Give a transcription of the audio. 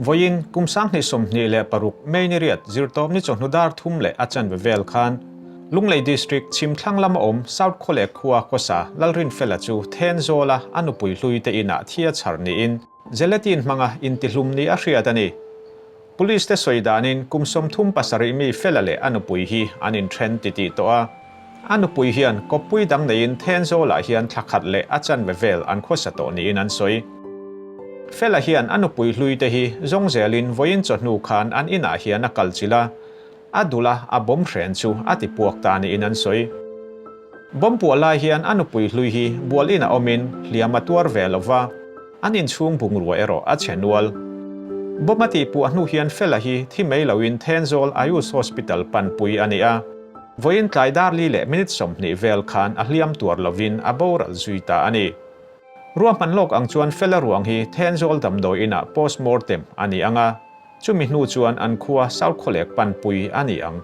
Vawiin kum 2026 May ni riat Zirtawpni chawhnu dar thum leh a chanve vel khan Lunglei District chhimthlang lama awm South Khawlek khua khawsa Lalrinfela chu Thenzawla a nupui hlui te inah thi a chhar niin Gelatin hmanga intihlum ni a hriat a ni. Police te sawi danin kum 37 mi Fela leh a nupui hi an inthen titih tawh a. A nupui hian kawppui dang neiin Thenzawlah hian thla khat leh a chanve vel an khawsa tawh niin an sawi. Fela hian a nupui hlui te hi zawng zelin vawiin chawhnu khan an inah hian a kal chilh a, a dul a, a bomb hren chu a ti puak ta niin an sawi. Bomb puah lai hian a nupui hlui hi bual inah awmin hliam a tuar ve lo va, an inchhung bungrua erawh a chhe nual. Bomb a tih puah hnu hian Fela hi thi mai loin Thenzawl Ayush Hospital panpui a ni a, vawiin tlai dar li leh minute 20 vel khan a hliam tuar lovin a boral zui ta a ni. Ruahman lawk ang chuan Fela ruang hi Thenzawl damdawi inah post mortem a ni ang a, chumi hnu chuan an khua South Khawlek panpui a ni ang.